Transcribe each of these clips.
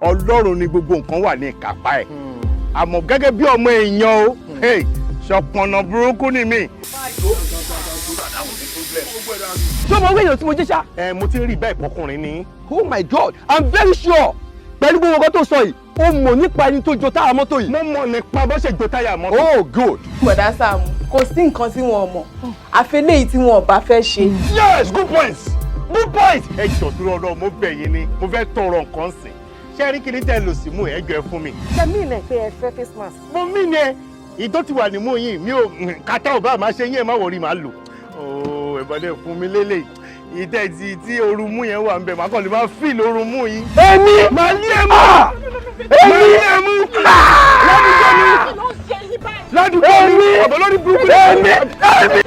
Ọlọ́run ni gbogbo nǹkan wà ní ìkápá ẹ̀, àmọ́ gẹ́gẹ́ bí ọmọ èèyàn o, hey, ṣọpọnà burúkú ni mí. Ṣé o mọ owó èèyàn tí mo jẹ́ ṣá? Ẹ mo ti ń rí bẹ́ẹ̀ pọkùnrin ni. Oh my God, I'm very sure pẹ̀lú gbogbo nǹkan tó sọ yìí, o mọ̀ nípa ẹni tó jó táyà mọ́tò yìí. Mo mọ̀ nípa bó ṣe jó táyà mọ́tò. Oh, good. Bọ̀dá Sàámú, kò sí nǹkan tí wọn ò mọ̀, àfi eléyìí tí wọn ò bá fẹ́ ṣe. Yes, good point, good point. Ẹ jọ̀ọ́, tó rọrọ mo bẹ̀ yín ni, mo fẹ́ tọrọ nǹkan sìn. Ṣé rí kí ni tẹ́ lò sí mú ẹ? Jọ, ẹ fún mi. Ṣe mí ìnà pé ẹ fẹ́ face mask? Mo mí ni ẹ ìtọ́ ti wà nímú yín, mi ò kàtà ò bá máa ṣe yín, ẹ má wọrí, màá lò. Ooo, ẹ̀bọ̀dẹ̀ fún mi lélẹ̀ ìtẹ́ tí ooru mú yẹn wà ń bẹ̀, màá kàn lè máa feel ooru mú yín. Èmi. Màá lé ẹ mú, màá lé ẹ mú ládùúgbò mi, ládùúgbò mi, ọ̀bọ̀ lórí burúkú. Èmi. Èmi.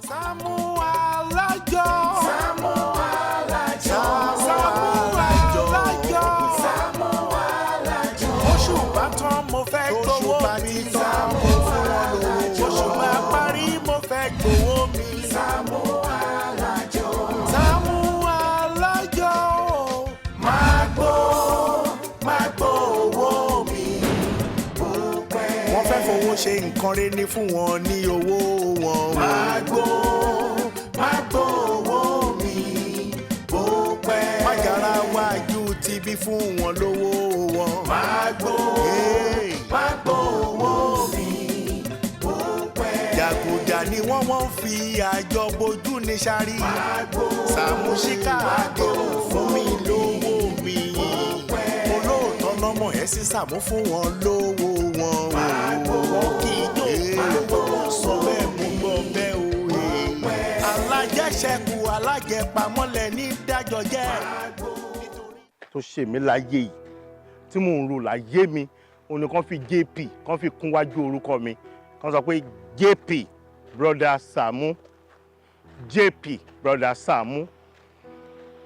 Sàámú Alájọ. Sàámú Alájọ. Sàámú Alájọ. Sàámú Alájọ. Oṣù bá tán, mo fẹ́ gbowó mi. Sàámú Alájọ. Oṣù bá parí, mo fẹ́ gbowó mi. Sàámú Alájọ. Sàámú Alájọ. Máa gbó, máa gbó owó mi. Wọ́n fẹ́ fowó ṣe nǹkan rẹ̀ ní fún wọn ní owó wọn. Máa gbó, máa gbó owó mi bó pẹ́. Májàra wájú ti bí fún wọn lówó wọn. Máa gbó, máa gbó owó mi bó pẹ́. Jàgùjà ni wọ́n fi àjọ bojú ní sáré. Sàmúsíkà àdéhùn fún mi lówó mi. Olóòótọ́ lọ́mọ ẹ̀ sí Sàmú, fún wọn lówó wọn. Wọ́n kì í jó lówó wọn, sọ bẹ́ẹ̀, mo gbọ́ bẹ́ẹ̀ o. Alájẹṣẹ́kù alájẹpamọ́lẹ̀ ní dájọ́ jẹ́. Tó ṣe mí láyé yìí tí mò ń ro láyé mi, òun ni kàn fi JP kàn fi kún wájú orúkọ mi, kàn sọ pé JP Brother Sàámú, JP Brother Sàámú.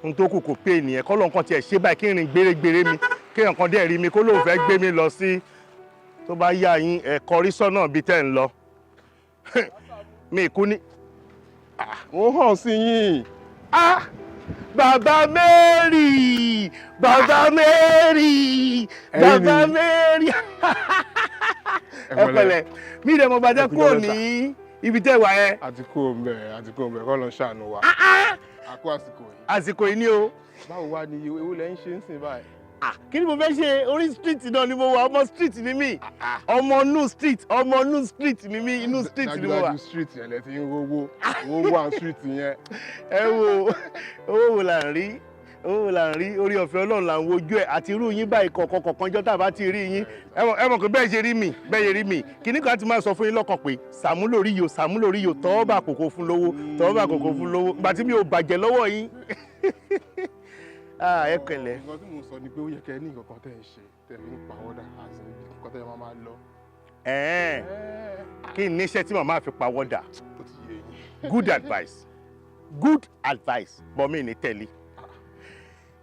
Ohun tó kù kò pé ènìyàn kọ́ lóun kan tiẹ̀ ṣe báyìí, kí n rìn gbérégbéré mi, kéèyàn kan dẹ̀ rí mi kó lóun fẹ́ gbé mi lọ sí tó bá yá yín, ẹ̀ kọrí sọ́nà bíi tẹ́ ń lọ mi kú ní. Mo hàn sí yín. Ah, Bàbá Mary, Bàbá Mary, Ẹ̀yin Bàbá ni. Mary, ẹ pẹ̀lẹ́. Mi dẹ̀ mo bàjẹ́ Ẹ kú kúrò jọ́ mẹ́ta. ní ibi tẹ́ wà yẹn. Àti kúrò ń bẹ̀, àti kúrò ń bẹ̀, kọ́ lọ ṣàánú wa. A kú àsìkò yìí. Àsìkò yìí ni o. Báwo wá ni ewu lẹ́ ń ṣe ń sìn báyìí? Ah, kí ni mo fẹ́ ṣe? Orí street náà ni mo wà. Ọmọ street ni mí, ọmọ inú street, ọmọ inú street ni mí, inú street ni mo wà. Dájúdájú, street yẹn lẹ ti ń rówó, owó wà street yẹn. Ẹ wo, owó wo là ń rí? Owó wo là ń rí? Orí ọ̀fẹ́ Ọlọ́run là ń wojú ẹ̀ àti irú yín báyìí kọ̀ọ̀kan kọ̀ọ̀kan jọ́ tá a bá ti rí yín. Ẹ mọ̀ pé bẹ́ẹ̀ ṣe rí mi, bẹ́ẹ̀ ṣe rí mi, kìíní kan ti máa sọ fún yín lọ́kàn pé Sàámú lórí yìí o, Sàámú lórí yìí o, tọ́wọ́ bá kòkó fún lówó, tọ́wọ́ bá kòkó fún lówó, ìgbà tí mi ò bàjẹ́ lọ́wọ́ yín. Ah, ẹ pẹ̀lẹ́. Nǹkan tí mò ń sọ ni pé ó yẹ kẹ́ ẹ ní nǹkan kan tẹ́ ẹ ṣe tẹ́ fi ń pawọ́dà àti nǹkan tẹ́ ẹ máa máa lọ. Ẹ̀ẹ́n, kí n níṣẹ́ tí màmá fi pawọ́dà? Ó ti yé yín. Good advice, good advice, but mi ní tẹ̀lé.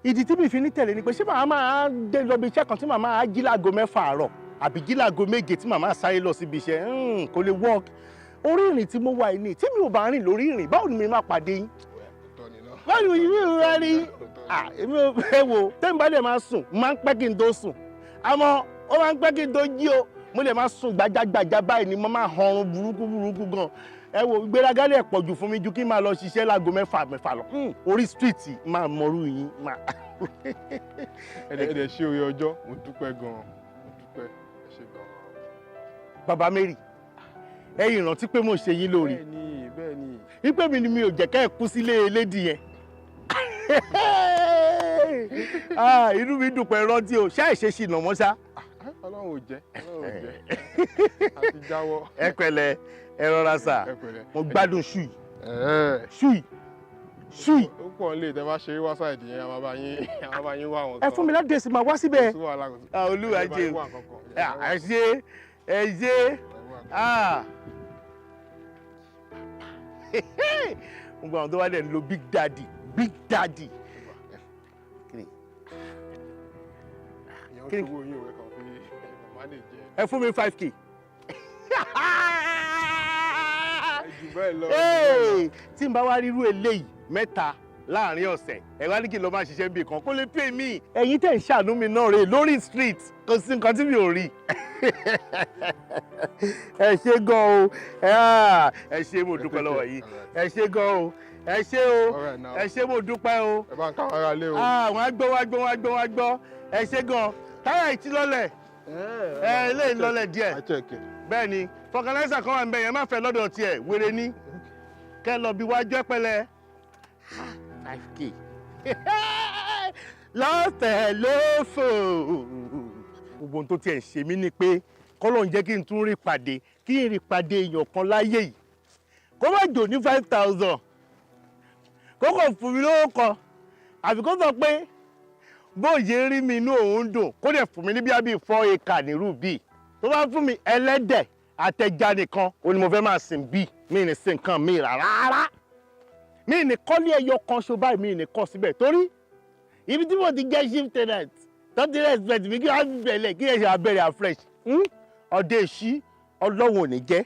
Ìdí tí mi fi ní tẹ̀lé ni pé ṣé màá máa dé lọ bí iṣẹ́ kan tí màmá á jí láago 6 àárọ̀ àbí jí láago 7 tí màmá sáré lọ síbi iṣẹ́? Kò lè work. Orí ìrìn tí mo wà yìí ni, tí mi ò bá rìn lórí ìrìn, báwo ni mi máa pàdé yín? Òótọ́ ni náà. Báwo ni mi ò rẹ́ rí? Ah, èmi ò fẹ́ wo tẹ́mi bá dẹ̀ máa sùn, máa ń pẹ́ kí n tó sùn, àmọ́ ó máa ń pẹ́ kí n tó jí o. Mo lè máa sùn gbajàgbajà báyìí ni mo máa hanrun burúkú burúkú gan. Ẹ wo, ìgbéraga lè pọ̀ jù fún mi ju kí n máa lọ ṣiṣẹ́ láago 6 6 lọ. Orí street máa mọrú yín máa. Ẹ̀dẹ̀ ṣe oore ọjọ́, mo dúpẹ́ gan-an, mo dúpẹ́, ẹ ṣé gan-an. Bàbá Mary, ẹ̀yin rántí pé mo ṣe yín lóore? Bẹ́ẹ̀ni, bẹ́ẹ̀ni. Wípé mi ni mi ò jẹ́ kẹ́ ẹ̀ kú sílé elédì yẹn. Ah, inú mi dùn pé rántí o. Ṣáà ṣe ṣìnà mọ́ ṣá? Ọlọ́run ò jẹ́, Ọlọ́run ò jẹ́, àti jáwọ́. Ẹ pẹ̀lẹ́, ẹ rọra sà. Ẹ pẹ̀lẹ́. Mo gbádùn ṣùì Ẹ̀ẹ́. ṣùì ṣùì. Ó pọ̀ nílé, tẹ bá ṣeré wá side yẹn, a máa bá yín, a máa bá yín wá àwọn Ẹ fún mi ládèsí, máa wá síbẹ̀. Kò sí wàhálà, kò sí. Ah, Olúwa Ẹ bá yín jẹ́ wá nǹkan kan. Ẹ ṣé, ẹ ṣé. Ah, gbogbo àwọn tó wá dẹ̀ ń lo big daddy, big daddy. Ìyẹn ń ṣòwò yín ò, ẹ kàn fi ẹ kàn manage ẹ. Ẹ fún mi 5K. Ẹ jù bẹ́ẹ̀ lọ. Hey, tí n bá wá rírú eléyìí mẹ́ta. Láàrin ọ̀sẹ̀, ẹ wá ní kí n lọ máa ṣiṣẹ́ níbi kan, kó lè pè mí. Ẹ̀yin tẹ̀ ń ṣàánú mi náà rè lórí street, kò sí nǹkan tí mi ò rí. Ẹ ṣé gan o, ẹ ṣé, mo dúpẹ́ lọ́wọ́ yìí. Ẹ ṣé gan o, ẹ ṣé o. All right now. Ẹ ṣé, mo dúpẹ́ o. Ẹ bá ń káwọn ará lé o. Ah, wọ́n á gbọ́, wọ́n á gbọ́, wọ́n á gbọ́, wọ́n á gbọ́. Ẹ ṣé gan. Táyà ìtí lọ́lẹ̀, ẹ eléyìí lọ́lẹ̀ díẹ̀. I check it. Bẹ́ẹ̀ ni, vulcanizer kan wà ń bẹ yẹn, má fẹ́ lọ́dọ̀ tiẹ̀, wèrè ní kẹ́ lọ bí wájú ẹ̀pẹ̀lẹ̀. 5K lọ́fẹ̀ẹ́ lófò. Gbogbo ohun tó tiẹ̀ ń ṣe mí ni pé kọ́lọ́n jẹ́ kí n tún rí pàdé, kí n rí pàdé èèyàn kan láyé yìí, kó má jò ní 5,000, kó kàn fún mi lówó kan, àbí kó sọ pé bóyá rí mi inú òun dùn, kó dẹ̀ fún mi ní bíi 4 acre nírú bíi tó bá fún mi. Ẹlẹ́dẹ̀ àtẹja nìkan ó ní mo fẹ́ máa sìn, bíi mi ní sin nǹkan mi rárá. Mi ní kọ́lé ẹyọ kan ṣo báyìí, mi ní kọ́ síbẹ̀, torí ibi tí mo ti jẹ́ chief tenant tó ti respect mi, kí wọ́n á bẹ̀rẹ̀, kí ẹ ṣe abẹ́rẹ́ afresh ọdẹ ìṣí, ọlọ́run ò ní jẹ́.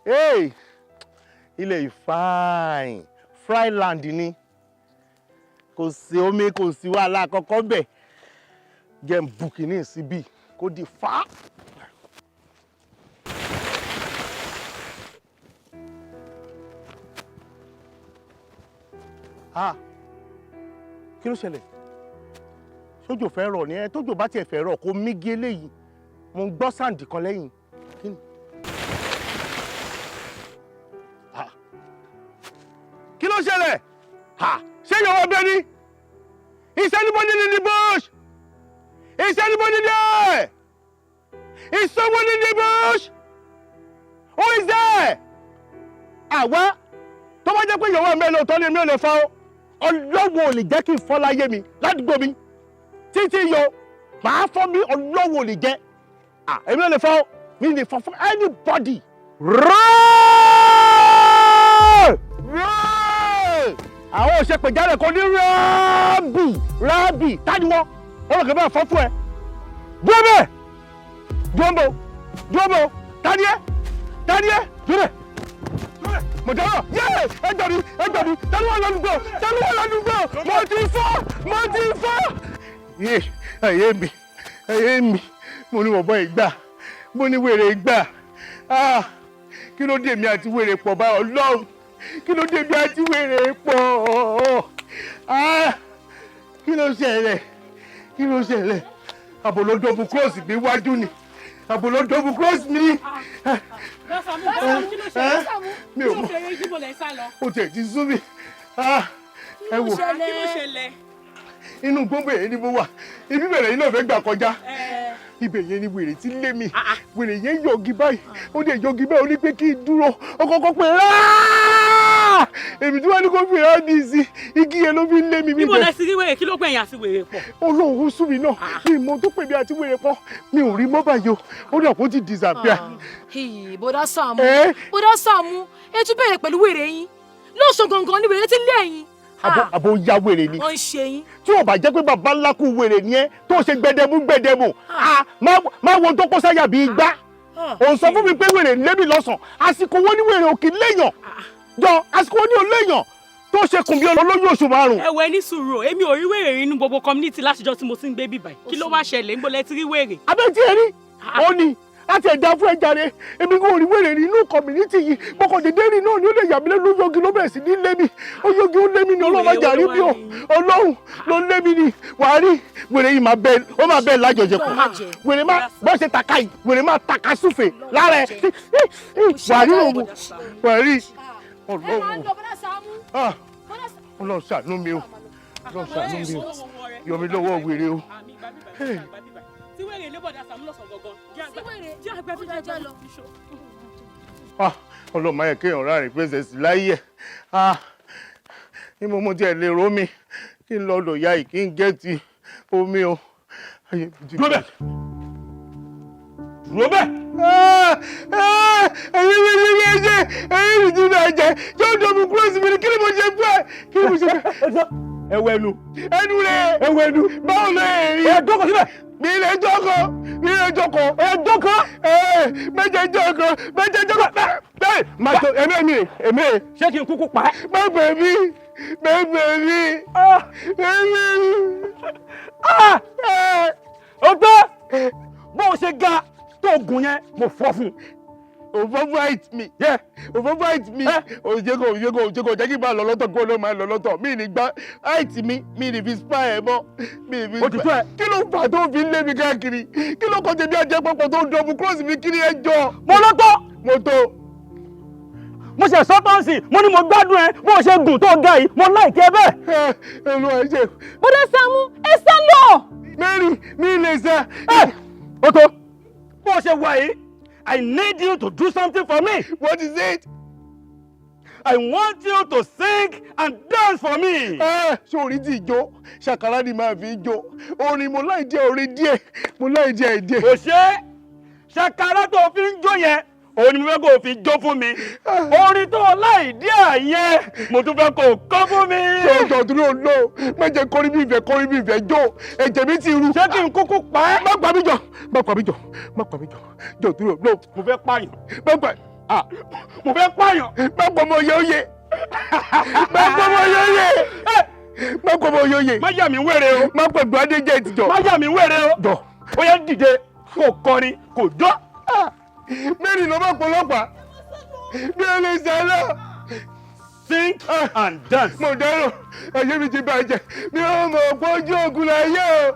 Hey, ilẹ̀ yìí fine, fryland ni, kò sí omi, kò sí wàhálà àkọ́kọ́ bẹ̀. Jẹ́ ń bu kìíní síbí kó di fá. Ah, kí ló ṣẹlẹ̀? Sójò fẹ́ rọ̀ ni ẹ? Tójò bá tiẹ̀ fẹ́ rọ̀, kó mígí eléyìí. Mo ń gbọ́ sound kan lẹ́yìn, kí ni? Ah, kí ló ṣẹlẹ̀? Ah, ṣé yọ̀wọ́ bẹ́ẹ̀ ni? Is anybody in the bush? Is anybody there? Is someone in the bush? Who is there? Àwa tó bá jẹ́ pé ìyàwó mi lóòótọ́ ni, mi ò lè fọ́ ọ́. Ọlọ́wọ́ ò lè jẹ́ kí n fọ́ láyé mi ládùúgbò mi títí yọ màá fọ́ mi. Ọlọ́wọ́ ò lè jẹ́. Ah, èmi ò lè fọ́, mi lè fọ́ fún anybody. Rẹ́ẹ̀! Rẹ́ẹ̀! Àwọn òṣèpèjáde kan ní rábì rábì tani wọn wọn kò bá fọ́ fún ẹ. Dúró bẹ́ẹ̀, dúró bò, dúró bò. Tani ẹ? Tani ẹ? Dúró bẹ́ẹ̀, mo dáná yé. Ẹ gbà mí, ẹ gbà mí. Tani wà ládùúgbò? Tani wà ládùúgbò? Mo ti fọ́, mo ti fọ́. Yé, ẹyẹ mi, ẹyẹ mi! Mo ní bọ̀bọ̀ ìgbà, mo ní wèrè ìgbà. Ah, kí ló dé mi àti wèrè pọ̀ báyọ̀? Ọlọ́run, kí ló dé mi àti wèrè pọ̀? Ah, kí ló ṣẹlẹ̀? Kí ló ṣẹlẹ̀? Àbò ló double cross mi wájú ni, àbò ló double cross mi. Mi ò mọ̀, ó tiẹ̀ ti sú mi. Ah, ẹ wò. Kí ló ṣẹlẹ̀? Inú gbogbo yẹn ni mo wà, ibi bẹ̀rẹ̀ yìí náà fẹ́ gbà kọjá, ibẹ̀ yẹn ni wèrè ti lé mi. Wèrè yẹn yọgi báyìí, ó dẹ̀ yọgi báyìí, ó ní pé kí n dúró. Ó kọ́kọ́ pé ráá, èmi tí wọ́n ní kó fi ráàdì sí igi yẹn ló fi lé mi. Níbo Bíbẹ̀. lẹ ti rí wèrè? Kí ló gbẹ̀yìn àti wèrè pọ̀? Olóhùn sú mi náà, mi mọ tó pè mí àti wèrè pọ̀, mi ò rí mọ́ báyìí o, ó dà kó ti disappear. Hì, bọ́dá Sàámú. Ẹ́? Bọ́dá Sàámú, ẹ tún bẹ̀rẹ̀ pẹ̀lú wèrè yín lọ́sàn gangan ní wèrè tí ń lé ẹ̀yìn. Àbò ya wèrè ni. Wọ́n ń ṣe yín. Tí ò bá jẹ́ pé bàbá ńlá kú wèrè ni ẹ́ tó ṣe gbẹdẹmú gbẹdẹmú, ah, má wo tó kó sáyà bíi igbá. Òun sọ fún mi pé wèrè ń lé mi lọ́sàn. Àsìkò wo ni wèrè òkè léèyàn jọ? Àsìkò wo ni ò léèyàn tó ṣe kùn bí olóyún oṣù 5? Ẹ wo, ẹ ní sùúrù o, èmi ò rí wèrè rí inú gbogbo community látijọ́ tí mo ti ń gbé bíbá yìí. Kí ló wá ṣẹlẹ̀? Níbo lẹ ti rí wèrè? Abẹ́ tí ẹ rí ó ní láti ẹ̀dá fún ẹja rẹ, èmi kò rí wèrè rí inú community yìí. Mọ̀kàn dédé rí náà ni ó lè yà mí lẹ́nu. Ó yọgi, ló bẹ̀rẹ̀ sí ní lé mi. Ó yọgi, ó lé mi ní. Ọlọ́run má jà rí bí o. Ọlọ́run ló lé mi ni. Wàá rí wèrè yìí, máa bẹ́ẹ̀, ó máa bẹ́ẹ̀ lájọṣepọ̀. Wèrè má bọ́ ṣe taka yìí, wèrè má taka súfè lára ẹ̀. Wàá rí òun, wàá rí. Ọlọ́run, ah, Ọlọ́run ṣàánú mi o, Ọlọ́run ṣàánú mi o, yọ mí lọ́wọ́ wèrè o. Tí wèrè lé bọ̀dá Sàámú lọ́sàn gangan, jẹ́ àgbà bí jẹ́ lọ. Ah, Ọlọ́run máa yẹ kéèyàn ráàrin princess láyé ẹ̀. Ah, ní mo mú tiẹ̀ lè ró mi kí n lọ lò ya yìí, kí n gẹ́ẹ̀tì omi o. Ayé mi ti Dúró bẹ́ẹ̀, dúró bẹ́ẹ̀. Ah, ah, ẹ̀yin mi ti bẹ̀ jẹ́, ẹ̀yin mi ti bẹ̀ jẹ́. Yóò dọ̀bù cross mi ni. Kí ni mo ṣe fún ẹ? Kí ni mo ṣe fún ẹ? Ẹwọ ẹnu. Ẹnu rẹ̀. Ẹwọ ẹnu. Báwo ló yẹ rí? Ẹ jókòó síbẹ̀. Mi lè jókòó, mi lè jókòó. Ẹ jókòó. Ẹ méje jókòó, méje jókòó. Bẹ́ẹ̀ máa tó èmi, èmi, èmi. Ṣé kí n kúkú pa ẹ́? Má pè mí. Bẹ́ẹ̀ mi. Bẹ́ẹ̀ mi. Ó gbọ́ bó o ṣe ga tó gùn yẹn, mo fọ́ fún un. Òfófó height mi. Òfófó height mi. Òjèkò òjèkò òjèkò jẹ́ kí n máa lọ lọ́tọ̀ kó ló máa lọ lọ́tọ̀. Mi ní gbá height mi, mi ní fi spy ẹ̀ mọ́. Mi ní fi Ó ti tó ẹ. Kí ló fà tó fi ń lé mi káàkiri? Kí ló kọ́ tèmi àjẹpọ̀pọ̀ tó ń double cross mi kiri ẹjọ́? Mo ló tó. Mo tó. Mo ṣe sọ́tọ̀nsì, mo ní mo gbádùn ẹ bó o ṣe gùn tó ga yìí, mo like ẹ bẹ́ẹ̀. Olúwa ṣe. Bọ́dá Sàámú, ẹ sá lọ. Mary, mi lè sá. Ó tó bó o ṣe wà yìí, I need you to do something for me. What is it? I want you to sing and dance for me. Ṣé orin tí jó ṣàkàrà ni màá fi jó orin? Mo láì díẹ̀, orin díẹ̀, mo láì díẹ̀ díẹ̀. Kò ṣe é, ṣàkàrà tó fi ń jó yẹn òun ni mo fẹ́ kó o fi jó fún mi. Orin tó láì díẹ̀ yẹn, mo tún fẹ́ kó o kọ́ fún mi. Jọjọ dúró lọ, má jẹ́ kọrin bí ìfẹ́, kọrin bí ìfẹ́ jó, ẹ̀jẹ̀ mi ti ru. Ṣé kí n kúkú pa ẹ́? Má pa mí jọ, má pa mí jọ, má pa mí jọ, jọ dúró lọ. Mo fẹ́ pààyàn. Má pa. Mo fẹ́ pààyàn. Má pọ̀ mọ́ yóyè, má pọ̀ mọ́ yóyè, má pọ̀ mọ́ yóyè. Má yà mí wèrè o. Má pọ̀ gbọ́dé jẹ́ ìtìjọ́. Má yà mí wèrè o. Jọ. Ó yẹ dìde kó kọrin kó jó. Mary ló bá pọlọpàá bí ó lè ṣe lọ. Sing and dance. Mo dárò, ẹ̀yẹ́ mi ti bàjẹ́, mi ò mọ̀ pé ojú ogun láyé o.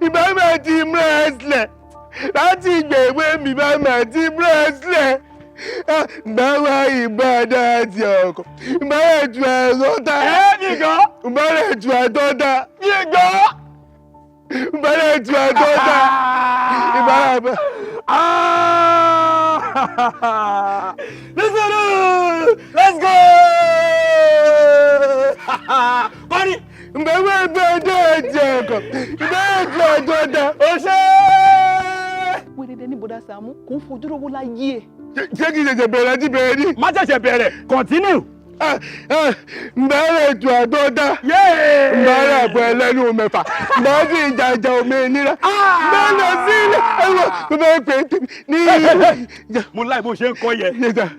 Ìbá máa ti múra sílẹ̀ láti ìgbà èwe mi, bá máa ti múra sílẹ̀ báwa ìbàdàn àti ọkọ̀ ìbára ètò àtọ́ta. Ẹ mi gan. Ìbára ètò àtọ́ta. Mi gan. Ìbára ètò àtọ́ta. Ìbára àbá. Listen, let's go. Kọ́ni. Ìbára ìbàdàn àti ọkọ̀ ìbára ètò àtọ́ta. O ṣe. Wèrè dẹ ní Bọ́dá Sàámú, kò ń fojú rówó láyé ẹ̀. Ṣé kí n ṣẹ̀ṣẹ̀ bẹ̀rẹ̀ láti bẹ̀rẹ̀ ní? Má ṣẹ̀ṣẹ̀ bẹ̀rẹ̀, continue. Mbẹ́rẹ̀ ètò àtọ́ta. Mbẹ́rẹ̀ àpò ẹlẹ́nu mẹ́fà. Mbẹ́rẹ̀ sì jàjà òmìnira. Mbẹ́rẹ̀ sí ilé ẹ̀rọ tó bẹ́ẹ̀ pè é tèmi ní. Mo láì bó ṣe ń kọ yẹ.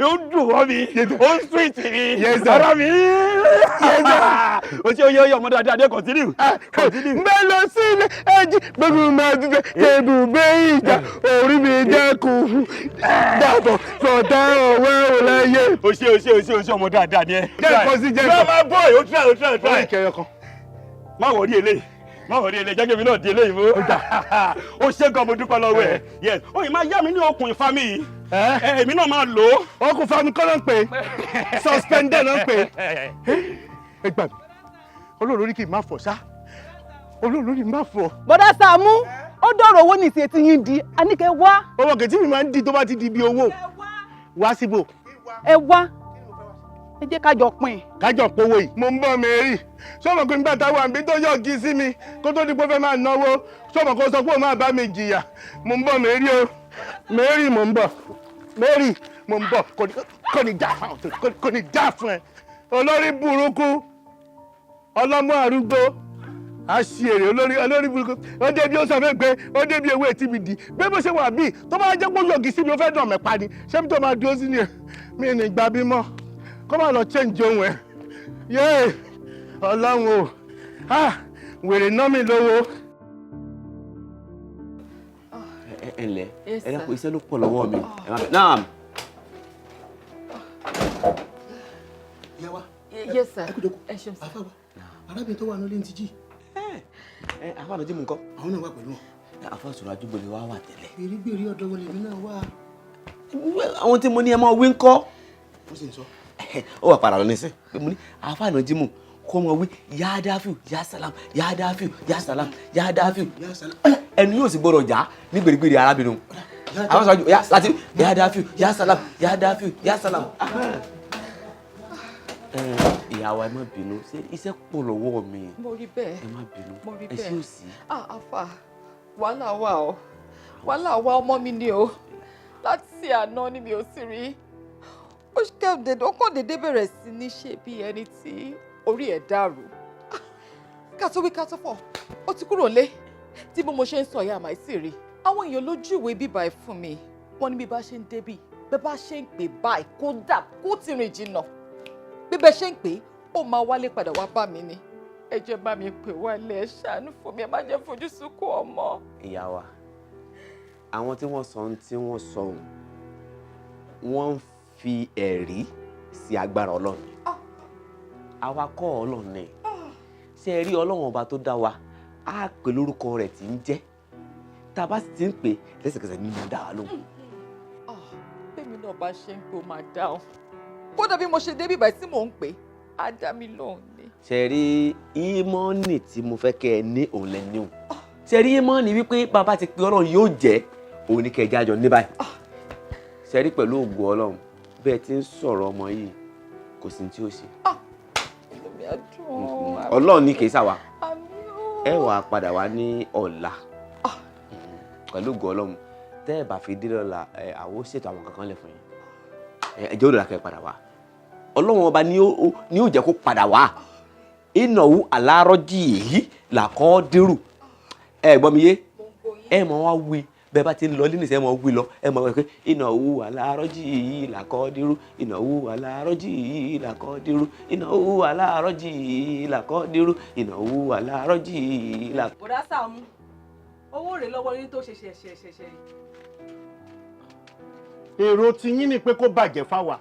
Ó ń dùn wọ́n mi. Ó ń sweet mi. Ara mi. O ṣe oyè oyè ọmọ dáadáa dé, continue. Continue. Mbẹ́rẹ̀ sí ilé ẹ̀jì gbẹ̀gbẹ̀ máa ti fẹ́ kébù bẹ́ ìjà orí mi dẹ́kun dàbọ̀ sọ̀tà ọ̀wẹ́ òláyé. O ṣe, o ṣe, o ṣe, o ṣe, ọmọ dáadáa ni ẹ. Jẹ́ ẹ̀kọ́ sí, jẹ́ ẹ̀kọ́. You are my boy. O try, o try, o try. Orí ìkẹyọ kan. Má wọrí eléyìí, má wọrí eléyìí, jẹ́ kí èmi náà di eléyìí mú. O ṣe gan, mo dúpẹ́ lọ́wọ́ ẹ̀. Yes, ó yìí máa yá mi ní okùn ìfami yìí. Èmi náà máa lò ó. Okùn ìfami kọ́ ló ń pè é, suspended ló ń pè é. Ẹ gbà mí, olóòrò ní kí n má fọ̀ ṣá, olóòrò ní má fọ̀. Bọ́dá Sàámú, ó dọ̀rọ̀ owó ní ìsìn tí yín di àníkẹ́ wá. Ọmọ kẹ̀tí mi máa ń di tó bá ti di ibi owó wá síbò. Ẹ wá, ẹ jẹ́ ká jọ pín. Kájọ pówó yìí. Mo ń bọ̀ Mary, sọmọ pé nígbà táwọn àbí tó yọ̀ kí sí mi kó tó di pé ó fẹ́ máa náwó, sọmọ kó sọ pé ó máa bá mi jìyà. Mo ń bọ̀ Mary o, Mary, mo ń bọ̀ Mary, mo ń bọ̀. Kò ní já fún ẹ, kò ní já fún ẹ, olórí burúkú, ọlọ́mọ arúgbó, àṣìírè, olórí, olórí burúkú. Ó débi ó sọ fún mi pé ó débi ewé tí mi di bí mo ṣe wà bíi tó bá jẹ́ pé ó yọ̀gì sí mi, ó fẹ́ dàn mẹ́pa ni. Ṣé mi tó máa dúró sí ni mi ní gbà bímọ kó má lọ change ohun ẹ̀. Yéè, ọlọ́run o, ah, wèrè ná mi lówó. Ẹ ẹ ǹlẹ́, ẹ dákun, iṣẹ́ ló pọ̀ lọ́wọ́ mi, ẹ má bẹ̀ náà. Ìyá wa. Yes sir. Ẹ kú jókòó. Ẹ ṣeun sir. Àfa wa, arábìnrin tó wà nílé ti jí. Ẹ àfa àná jí mu nǹkan. Àwọn náà wà pẹ̀lú wọn. Àfa sọ̀rọ̀ àdúgbò ni wàá wà tẹ́lẹ̀. Gbèrègbèrè ọ̀dọ́ wọn lèmi náà wà. Àwọn tí mo ní ẹ máa wí ń kọ́. Wọ́n sì ń sọ. Ó wà padà lọ nísìn pé mo ní àfa àná jí mu kó mọ wí yá dáfíù yá sàlám, yá dáfíù yá sàlám, yá dáfíù yá sàlám. Ẹnu yóò sì gbọdọ̀ já ní gbèrègbèrè arábìnrin àwọn sọ̀rọ̀ àjò láti yá dáfíù yá sàlám, yá dáfíù yá sàlám. Ìyàwó, ẹ má bínú, ṣé iṣẹ́ pọ̀ lọ́wọ́ mi. Mo rí bẹ́ẹ̀. Ẹ má bínú. Mo rí Ẹ bẹ́ẹ̀. ṣé ò sí. Ah, àfà, wàhálà wà o, wàhálà wà. Ọmọ mi ni o, láti àná ni mi ò sì rí. Ó kàn dédé, ó kàn dédé bẹ̀rẹ̀ sí ní ṣe bí ẹni tí orí ẹ̀ dàrú. Ká tó wí ká tó fọ̀, ó ti kúrò nílé. Tí bí mo ṣe ń sọ ìyá àmà ìsì rí, àwọn èèyàn lójú ìwé bíbá ẹ̀ fún mi. Wọ́n ní bí bá ṣe ń débì, bẹ́ẹ̀ bá ṣe ń pè báyìí, kódà kó ti rìn jìnnà, bí bẹ́ẹ̀ ṣe ń pè, Ó máa wálé padà wá bá mi ni. Ẹ jẹ́ bá mi pè wálé, ẹ ṣàánú fún mi, ẹ má jẹ́ fojú sunkún ọmọ. Ìyá wa, àwọn tí wọ́n sọ ohun tí wọ́n sọ ohun, wọ́n ń fi ẹ̀rí sí agbára Ọlọ́run. Àwa kọ́ Ọlọ́run ni. Ṣé ẹ rí Ọlọ́run ọba tó dá wa, á pè lórúkọ rẹ̀ tí ń jẹ́. Tá a bá sì ti ń pè lẹ́sẹ̀kẹsẹ̀ ní mo dá wa lóhùn. Bẹ́ẹ̀mi náà bá ṣe ń pè, ó máa dá ọ. Kódà bí mo ṣe débí ìbàdí tí mò ń pè, á dá mi lóhùn ni. Ṣe rí ìmọ̀ọ́nì tí mo fẹ́ kẹ́ ẹ ní òun lẹ ní òun. Ṣe rí ìmọ̀ọ́nì wípé bàbá ti pe Ọlọ́run yóò jẹ́ òun ní kẹ́ ẹ jájọ ní báyìí. Ṣe rí pẹ̀lú ògo Ọlọ́run, bẹ́ẹ̀ ti ń sọ̀rọ̀ ọmọ yìí, kò sí tí ó ṣe. Inú mi á dùn. Ọlọ́run ní kì í ṣàwà. Ẹ wà á padà wá ní ọ̀la pẹ̀lú ògo Ọlọ́run. Tẹ́ ẹ bá fi dé lọ́la, ẹ àwọn ó ṣètò àwọn kankan lẹ̀ fún yín. Ẹ jẹ́ òdòdó kẹ́ ẹ padà wá. Ọlọ́run ọba ni ó jẹ́ kó padà wá. Ìnáwó alárọ́jì èyí làkọ́ dérù. Ẹ gbọ́ mi yé, ẹ mọ̀ wá wí bẹ́ẹ̀ bá ti ń lọ nínú ìṣẹ́, ẹ mọ̀ wí lọ, ẹ mọ̀ wí pé ìnáwó alárọ́jì èyí làkọ́ dérú, ìnáwó alárọ́jì èyí làkọ́ dérú, ìnáwó alárọ́jì èyí làkọ́ dérú, ìnáwó alárọ́jì èyí làkọ́. Bọ̀dá Sàámú, owó rèé lọ́wọ́ yín tó ṣe ṣe ṣe ṣe ṣe. Èrò tiyín ni pé kó bàjẹ́ fáwa,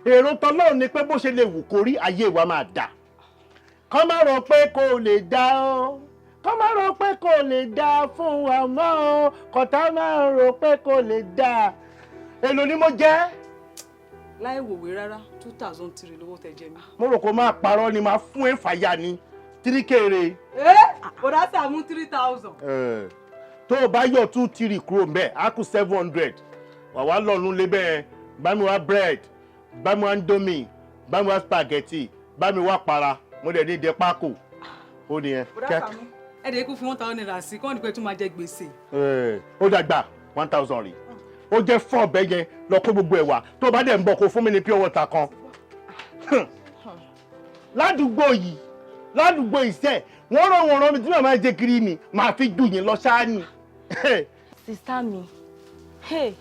èrò tọlọ́run ni pé bó ṣe lè wù kó rí, ayé wa máa dà. Kọ́ má rò pé kò lè dá o, kọ́ má rò pé kò lè dá fún wa mọ́ o, kọ́tà má rò pé kò lè dá. Èlò ni mo jẹ́? Láì wòwe rárá, 2003 lówó tẹ jẹ mí. Mo rò kó máa parọ́ ni, máa fún ẹ fàyà ni tíríkèrè. Ẹ bọ̀dá Sàámú, 3000. Tó o bá yọ 23 kúrò mbẹ, á kù 700. Wà wá lọ́nu lébẹ̀, bá mi wá bread, bá mi wá indomie, bá mi wá spaghetti, bá mi wá para. Mo dẹ̀ ní ìdẹ pákó ó nìyẹn. Bọ̀dá Sàámú, ẹ dẹ̀ kú fi ₦1000 sí kọ́ ni pé tún máa jẹ gbèsè. Ó dàgbà 1000 rí, ó jẹ́ fọ́ ọ̀bẹ yẹn lọ kó gbogbo ẹ̀ wá. Tó o bá dẹ̀ ń bọ̀, kó fún mi ní pure water kan. Ládùúgbò yìí, ládùúgbò ìṣe wọ́n rán wọn rán mi tí màá jẹ kiri ni màá fi jù yín lọ ṣáá ni. Sister mi, hey,